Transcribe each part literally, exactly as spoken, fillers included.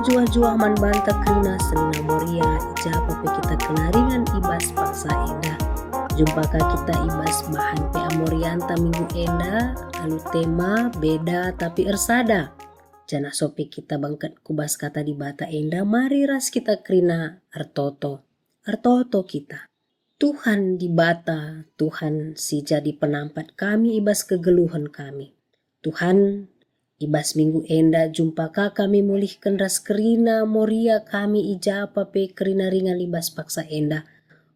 Juah-juah man banta kerina senina Moria, i ja pe kita kena ringan i bas paksa enda. Jumpa ka kita i bas bahan P A Morianta minggu enda, alu tema Beda Tapi Ersada. Janah sope kita bengket ku bas kata Dibata enda, mari ras kita kerina ertoto. Ertoto kita. Tuhan Dibata, Tuhan si jadi penampat kami i bas kegeluhen kami. Tuhan, i bas minggu enda jumpa ka kami mulihken ras kerina Moria kami, i ja pe kerina ringan i bas paksa enda,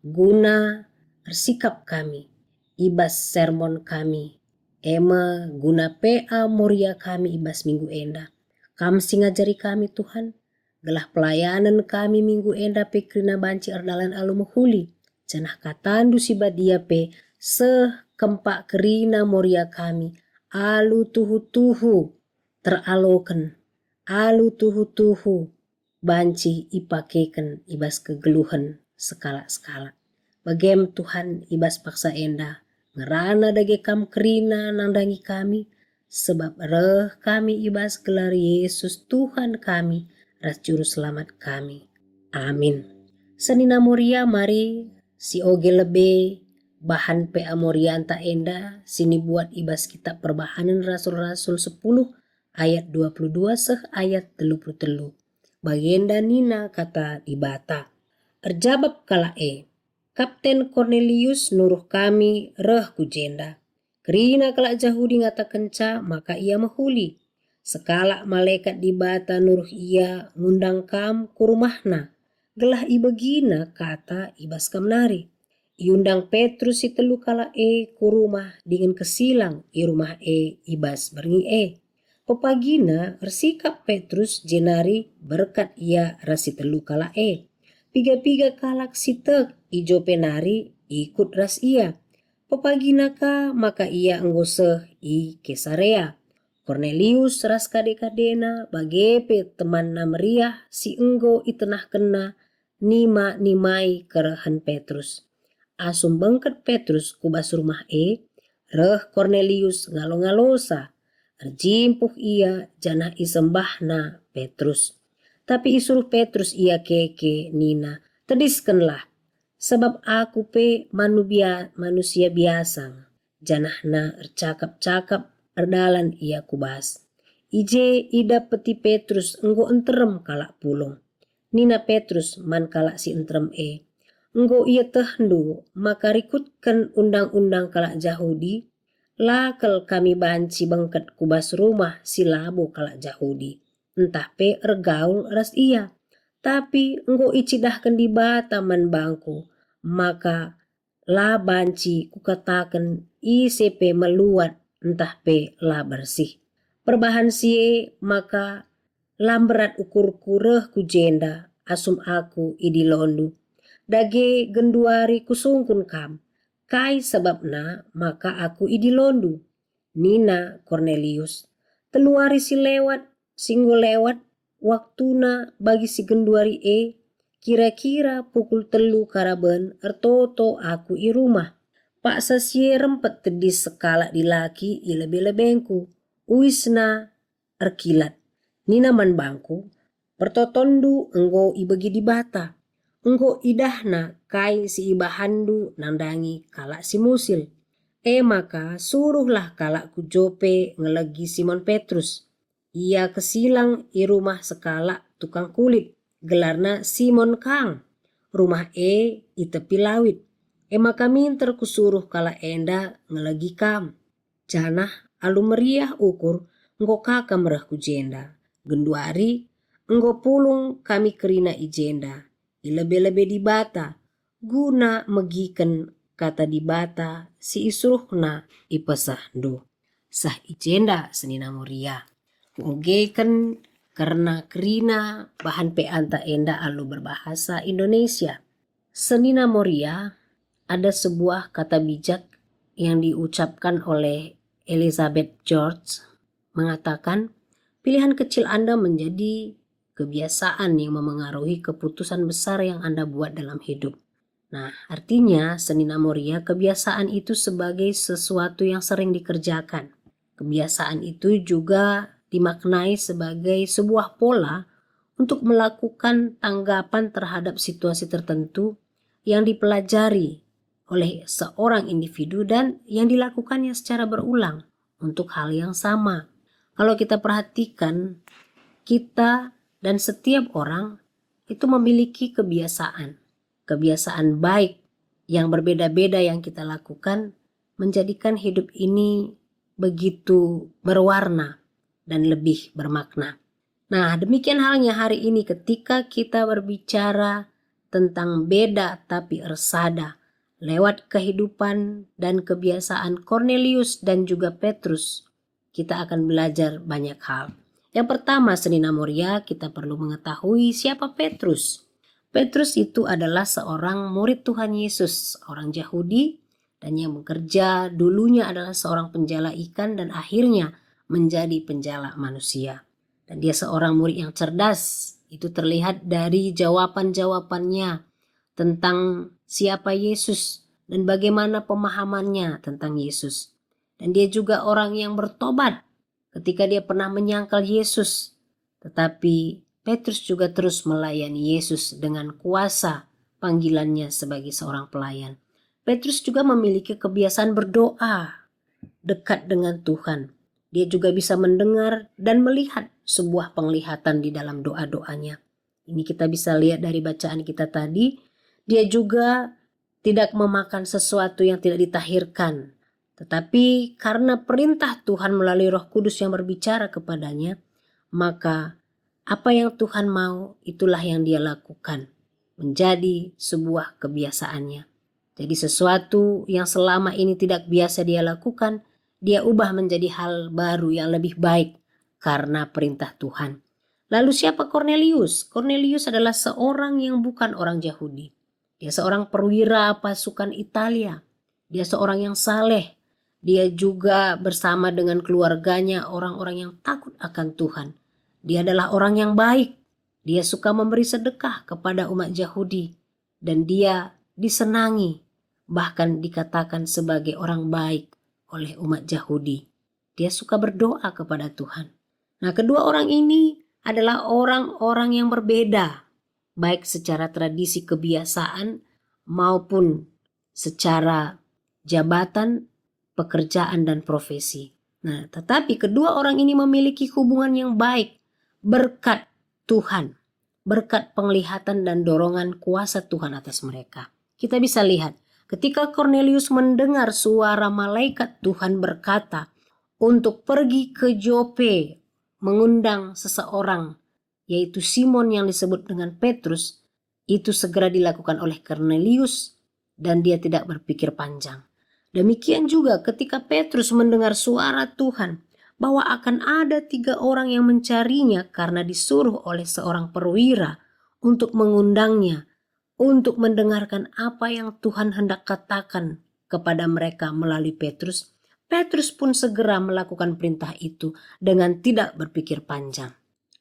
guna ersikap kami i bas sermon kami, e me guna P A Moria kami i bas minggu enda. Kam si ngajari kami, Tuhan, gelah pelayanen kami minggu enda pe kerina banci erdalan alu mehuli, janah katandu si badia pe seh kempak kerina Moria kami, alu tuhu-tuhu teraloken, alu tuhu-tuhu banci ipakeken i bas kegeluhen sekalak-sekalak. Bagem Tuhan, i bas paksa enda, ngerana dage Kam kerina nandangi kami, sebab reh kami i bas gelar Yesus Tuhan kami ras Juru Selamat kami. Amin. Senina Moria, mari sioge lebe bahan P A Morianta enda si nibuat i bas kitab Perbahanen Rasul-Rasul sepuluh ayat dua puluh dua seh ayat telu puluh telu. Bagenda nina kata Dibata, "Erjabap kalak e, 'Kapten Kornelius nuruh kami reh ku jenda. Kerina kalak Jahudi ngatakenca maka ia mehuli. Sekalak malekat Dibata nuruh ia ngundang kam ku rumahna, gelah ibegina kata i bas kam nari.' Iundang Petrus si telu kalak e ku rumah dingen kesilang i rumah e i bas berngi e. Pepagina ersikap Petrus jenari berkat ia ras si telu kalak e. Piga-piga kalak si tek i Jope nari ikut ras ia. Pepagina ka maka ia enggo seh i Kesarea. Kornelius ras kade-kadena, bage pe temanna meriah si enggo itenahkenna, nima-nimai kerehen Petrus. Asum bengket Petrus ku bas rumah e, reh Kornelius ngalo-ngalosa. Erjimpuh ia janah isembahna Petrus. Tapi isuruh Petrus ia keke nina, "Tediskenlah, sabap aku pe manu bia-, manusia biasa." Janahna ercakap-cakap erdalan ia ku bas. I je idapeti Petrus enggo nterem kalak pulung. Nina Petrus man kalak si nterem e, "Enggo ietehndu maka rikutken undang-undang kalak Jahudi? La kal kami banci bengket ku bas rumah si labo kalak Jahudi, ntah pe ergaul ras ia. Tapi enggo icidahken Dibata man bangku maka la banci kukataken ise pe meluat ntah pe la bersih. Perbahan si e maka la mberat ukurku reh ku jenda asum aku idilondu. Dage genduari kusungkun kam, kai sabapna maka aku idilondu?" Nina Kornelius, "Telu wari si lewat, si enggo lewat, waktuna bagi si genduari e, kira-kira pukul telu karaben ertoto aku i rumah. Paksa si e rempet tedis sekalak dilaki i lebe-lebengku, uisna erkilat. Nina man bangku, 'Pertotonndu enggo ibegi Dibata. Enggo idahna kai si ibahanndu nandangi kalak si musil. E maka suruhlah kalak ku Jope ngelegi Simon Petrus. Ia kesilang i rumah sekalak tukang kulit, gelarna Simon kang. Rumah e i tepi lawit. E maka minter kusuruh kalak enda ngelegi kam. Janah alu meriah ukur enggo ka kam reh ku jenda. Genduari enggo pulung kami kerina i jenda, i lebe-lebe Dibata, guna megiken kata Dibata si isuruhna ipesehndu.'" Seh i jenda senina Moria. Kuogeken kerna kerina bahan P A-nta enda alu berbahasa Indonesia. Senina Moria, ada sebuah kata bijak yang diucapkan oleh Elizabeth George mengatakan, "Pilihan kecil Anda menjadi kebiasaan yang memengaruhi keputusan besar yang Anda buat dalam hidup." Nah, artinya, senina Moria, kebiasaan itu sebagai sesuatu yang sering dikerjakan. Kebiasaan itu juga dimaknai sebagai sebuah pola untuk melakukan tanggapan terhadap situasi tertentu yang dipelajari oleh seorang individu dan yang dilakukannya secara berulang untuk hal yang sama. Kalau kita perhatikan, kita dan setiap orang itu memiliki kebiasaan. Kebiasaan baik yang berbeda-beda yang kita lakukan menjadikan hidup ini begitu berwarna dan lebih bermakna. Nah, demikian halnya hari ini ketika kita berbicara tentang beda tapi ersada lewat kehidupan dan kebiasaan Kornelius dan juga Petrus, kita akan belajar banyak hal. Yang pertama, senina Moria, kita perlu mengetahui siapa Petrus. Petrus itu adalah seorang murid Tuhan Yesus, orang Jahudi, dan yang bekerja dulunya adalah seorang penjala ikan dan akhirnya menjadi penjala manusia. Dan dia seorang murid yang cerdas. Itu terlihat dari jawaban-jawabannya tentang siapa Yesus dan bagaimana pemahamannya tentang Yesus. Dan dia juga orang yang bertobat ketika dia pernah menyangkal Yesus. Tetapi Petrus juga terus melayani Yesus dengan kuasa panggilannya sebagai seorang pelayan. Petrus juga memiliki kebiasaan berdoa dekat dengan Tuhan. Dia juga bisa mendengar dan melihat sebuah penglihatan di dalam doa-doanya. Ini kita bisa lihat dari bacaan kita tadi. Dia juga tidak memakan sesuatu yang tidak ditahirkan. Tetapi karena perintah Tuhan melalui Roh Kudus yang berbicara kepadanya, maka apa yang Tuhan mau, itulah yang dia lakukan. Menjadi sebuah kebiasaannya. Jadi sesuatu yang selama ini tidak biasa dia lakukan, dia ubah menjadi hal baru yang lebih baik karena perintah Tuhan. Lalu siapa Kornelius? Kornelius adalah seorang yang bukan orang Jahudi. Dia seorang perwira pasukan Italia. Dia seorang yang saleh. Dia juga bersama dengan keluarganya orang-orang yang takut akan Tuhan. Dia adalah orang yang baik. Dia suka memberi sedekah kepada umat Jahudi. Dan dia disenangi, bahkan dikatakan sebagai orang baik oleh umat Jahudi. Dia suka berdoa kepada Tuhan. Nah, kedua orang ini adalah orang-orang yang berbeda, baik secara tradisi kebiasaan maupun secara jabatan, pekerjaan, dan profesi. Nah, tetapi kedua orang ini memiliki hubungan yang baik berkat Tuhan, berkat penglihatan dan dorongan kuasa Tuhan atas mereka. Kita bisa lihat, ketika Kornelius mendengar suara malaikat Tuhan berkata untuk pergi ke Jope mengundang seseorang, yaitu Simon yang disebut dengan Petrus, itu segera dilakukan oleh Kornelius dan dia tidak berpikir panjang. Demikian juga ketika Petrus mendengar suara Tuhan bahwa akan ada tiga orang yang mencarinya karena disuruh oleh seorang perwira untuk mengundangnya, untuk mendengarkan apa yang Tuhan hendak katakan kepada mereka melalui Petrus, Petrus pun segera melakukan perintah itu dengan tidak berpikir panjang.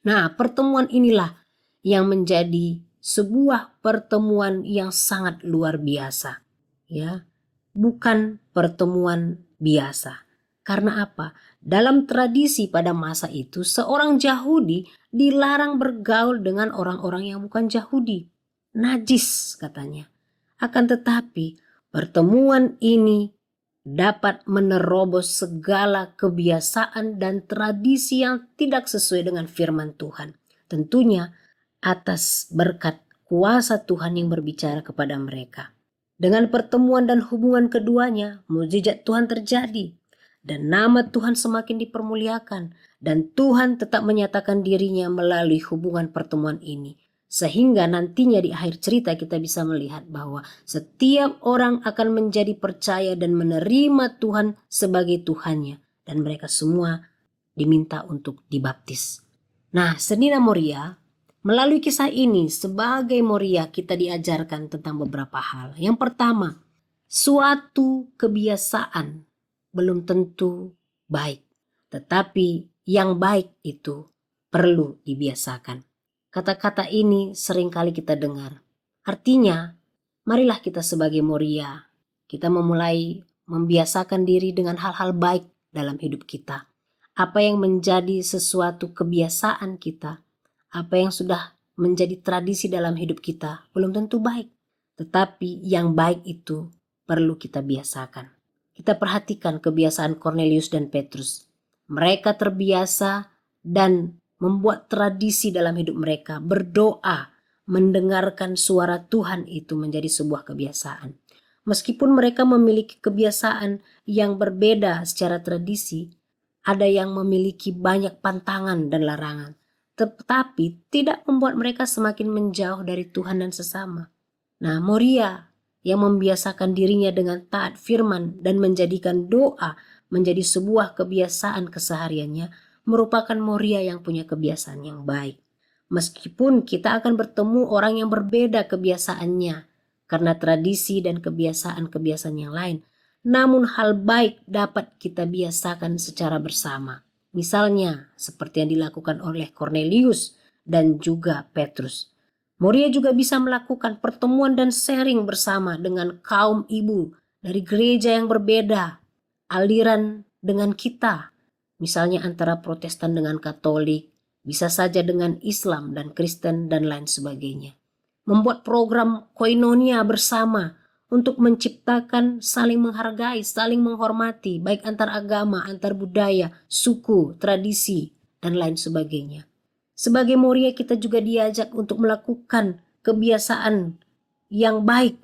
Nah, pertemuan inilah yang menjadi sebuah pertemuan yang sangat luar biasa. Ya, bukan pertemuan biasa. Karena apa? Dalam tradisi pada masa itu, seorang Jahudi dilarang bergaul dengan orang-orang yang bukan Jahudi. Najis, katanya. Akan tetapi, pertemuan ini dapat menerobos segala kebiasaan dan tradisi yang tidak sesuai dengan firman Tuhan. Tentunya atas berkat kuasa Tuhan yang berbicara kepada mereka. Dengan pertemuan dan hubungan keduanya, mujizat Tuhan terjadi. Dan nama Tuhan semakin dipermuliakan. Dan Tuhan tetap menyatakan dirinya melalui hubungan pertemuan ini. Sehingga nantinya di akhir cerita kita bisa melihat bahwa setiap orang akan menjadi percaya dan menerima Tuhan sebagai Tuhannya. Dan mereka semua diminta untuk dibaptis. Nah, senina Moria, melalui kisah ini sebagai Moria kita diajarkan tentang beberapa hal. Yang pertama, suatu kebiasaan belum tentu baik, tetapi yang baik itu perlu dibiasakan. Kata-kata ini seringkali kita dengar. Artinya, marilah kita sebagai Moria, kita memulai membiasakan diri dengan hal-hal baik dalam hidup kita. Apa yang menjadi sesuatu kebiasaan kita Apa yang sudah menjadi tradisi dalam hidup kita belum tentu baik, tetapi yang baik itu perlu kita biasakan. Kita perhatikan kebiasaan Kornelius dan Petrus. Mereka terbiasa dan membuat tradisi dalam hidup mereka, berdoa, mendengarkan suara Tuhan itu menjadi sebuah kebiasaan. Meskipun mereka memiliki kebiasaan yang berbeda secara tradisi, ada yang memiliki banyak pantangan dan larangan, tetapi tidak membuat mereka semakin menjauh dari Tuhan dan sesama. Nah, Moria yang membiasakan dirinya dengan taat firman dan menjadikan doa menjadi sebuah kebiasaan kesehariannya merupakan Moria yang punya kebiasaan yang baik. Meskipun kita akan bertemu orang yang berbeda kebiasaannya karena tradisi dan kebiasaan-kebiasaan yang lain, namun hal baik dapat kita biasakan secara bersama. Misalnya, seperti yang dilakukan oleh Kornelius dan juga Petrus. Moria juga bisa melakukan pertemuan dan sharing bersama dengan kaum ibu dari gereja yang berbeda, aliran dengan kita, misalnya antara Protestan dengan Katolik, bisa saja dengan Islam dan Kristen, dan lain sebagainya. Membuat program koinonia bersama untuk menciptakan saling menghargai, saling menghormati, baik antar agama, antar budaya, suku, tradisi, dan lain sebagainya. Sebagai Moria, kita juga diajak untuk melakukan kebiasaan yang baik,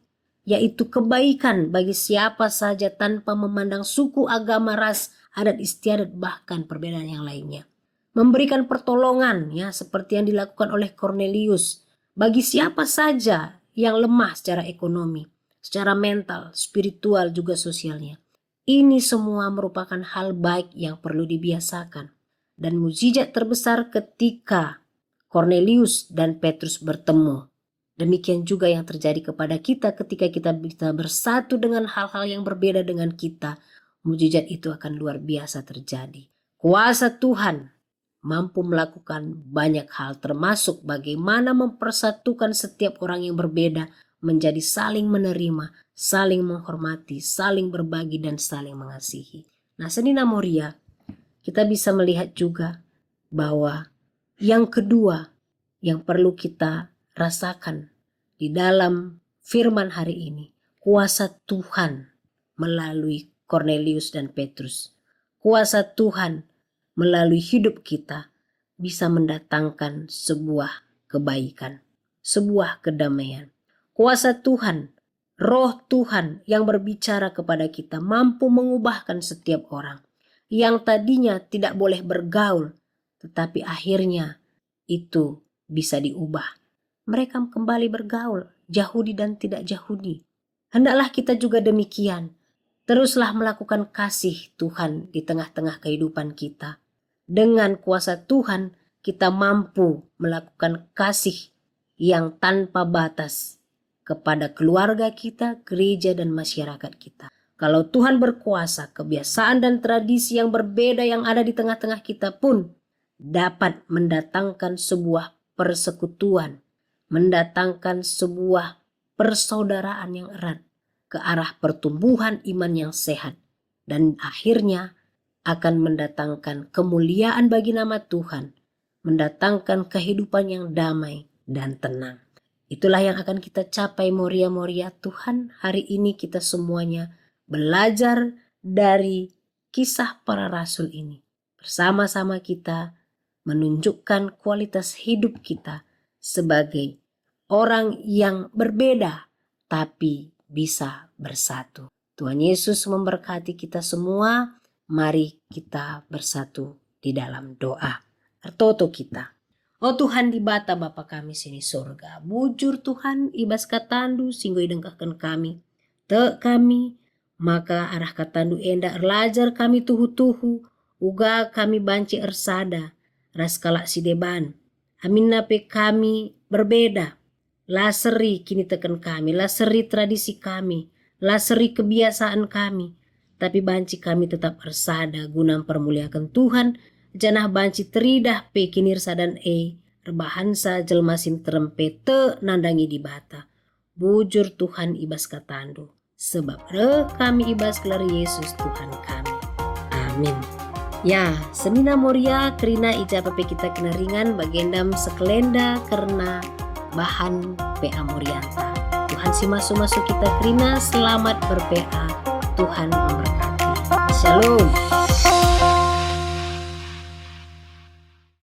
yaitu kebaikan bagi siapa saja tanpa memandang suku, agama, ras, adat istiadat, bahkan perbedaan yang lainnya. Memberikan pertolongan, ya, seperti yang dilakukan oleh Kornelius, bagi siapa saja yang lemah secara ekonomi, secara mental, spiritual, juga sosialnya. Ini semua merupakan hal baik yang perlu dibiasakan. Dan mujizat terbesar ketika Kornelius dan Petrus bertemu. Demikian juga yang terjadi kepada kita ketika kita bisa bersatu dengan hal-hal yang berbeda dengan kita. Mujizat itu akan luar biasa terjadi. Kuasa Tuhan mampu melakukan banyak hal, termasuk bagaimana mempersatukan setiap orang yang berbeda menjadi saling menerima, saling menghormati, saling berbagi, dan saling mengasihi. Nah, senina Moria, kita bisa melihat juga bahwa yang kedua yang perlu kita rasakan di dalam firman hari ini, kuasa Tuhan melalui Kornelius dan Petrus. Kuasa Tuhan melalui hidup kita bisa mendatangkan sebuah kebaikan, sebuah kedamaian. Kuasa Tuhan, Roh Tuhan yang berbicara kepada kita mampu mengubahkan setiap orang yang tadinya tidak boleh bergaul, tetapi akhirnya itu bisa diubah. Mereka kembali bergaul, Jahudi dan tidak Jahudi. Hendaklah kita juga demikian. Teruslah melakukan kasih Tuhan di tengah-tengah kehidupan kita. Dengan kuasa Tuhan, kita mampu melakukan kasih yang tanpa batas kepada keluarga kita, gereja, dan masyarakat kita. Kalau Tuhan berkuasa, kebiasaan dan tradisi yang berbeda yang ada di tengah-tengah kita pun dapat mendatangkan sebuah persekutuan, mendatangkan sebuah persaudaraan yang erat ke arah pertumbuhan iman yang sehat, dan akhirnya akan mendatangkan kemuliaan bagi nama Tuhan, mendatangkan kehidupan yang damai dan tenang. Itulah yang akan kita capai, Moria-Moria. Tuhan, hari ini kita semuanya belajar dari kisah para rasul ini. Bersama-sama kita menunjukkan kualitas hidup kita sebagai orang yang berbeda tapi bisa bersatu. Tuhan Yesus memberkati kita semua. Mari kita bersatu di dalam doa. Ertoto kita. O Tuhan Dibata, Bapa kami si ni sorga, bujur Tuhan i bas katandu si enggo idengkehken kami. Tek kami, maka arah katandu enda erlajar kami tuhu-tuhu, uga kami banci ersada ras kalak si deban. Aminna pe kami berbeda, la seri kiniteken kami, la seri tradisi kami, la seri kebiasaan kami, tapi banci kami tetap ersada guna mpermuliaken Tuhan, janah banci teridah pe kinirsadan e erbahansa jelma si nterem pe tek nandangi Dibata. Bujur Tuhan i bas katandu, sebab reh kami i bas gelar Yesus Tuhan kami. Amin. Ya, senina Moria kerina i ja pe kita kena ringan bagenda sekelenda kerna bahan P A Morianta. Tuhan si masu-masu kita kerina, selamat ber-P A. Tuhan memberkati. Shalom.